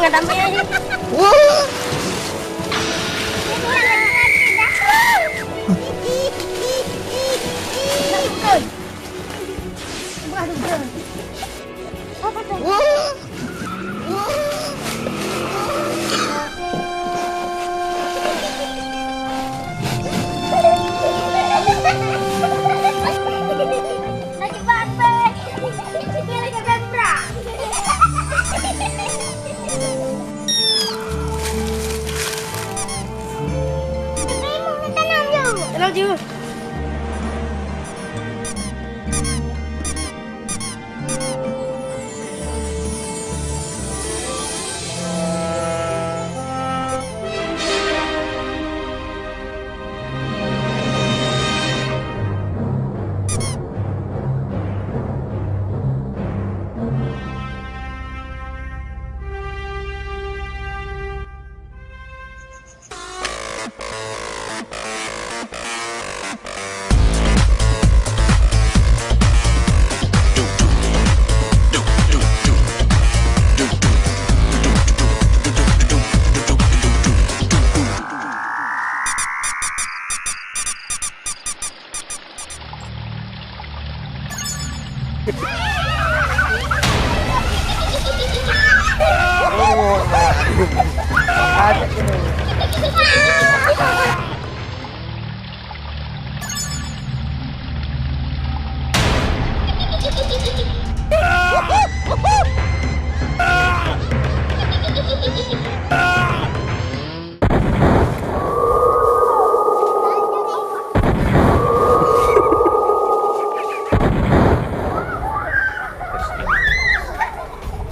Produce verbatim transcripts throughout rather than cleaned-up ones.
Wah! Tanam je.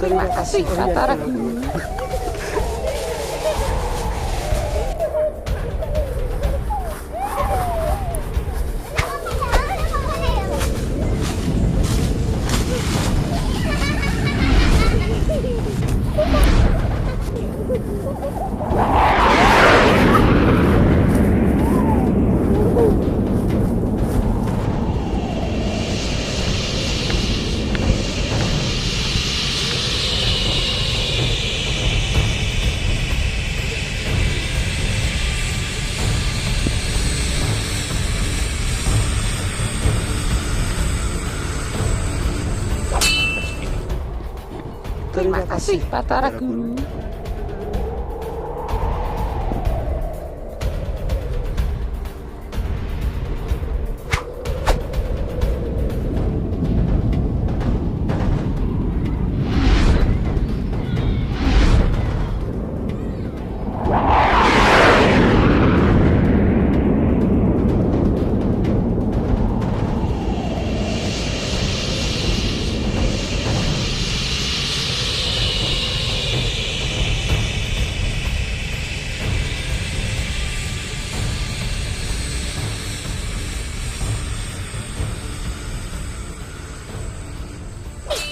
Terima kasih, Pak Tara Guru. Terima kasih, Pak Tara Guru.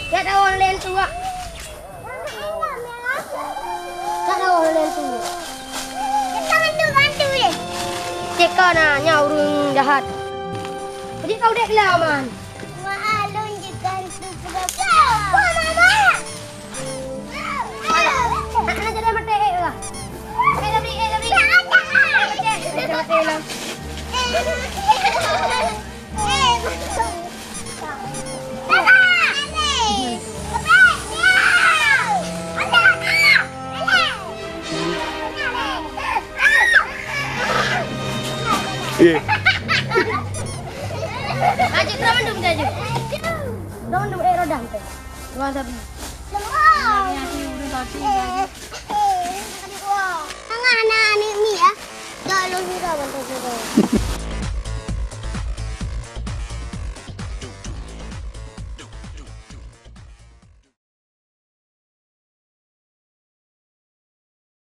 Kat awak lain tu, Wak. Kat awak lain tu. Kita bantu, bantu deh. Cek kau na, nyan ureueng jahat. Jadi kau dek lah, Man. Wah, alun je kan tu pura-pura. Wah, Mama. Anak jadi mati, eh, lah. Eh, Labri, eh, Labri. Mati, mati lah. Eh. Laju, terus mandum, laju. Terus mandum, eh, roda, eh. Dua sabi. Tengah anak-anak ni, ya. Tak, lo sudah, bantu sudah.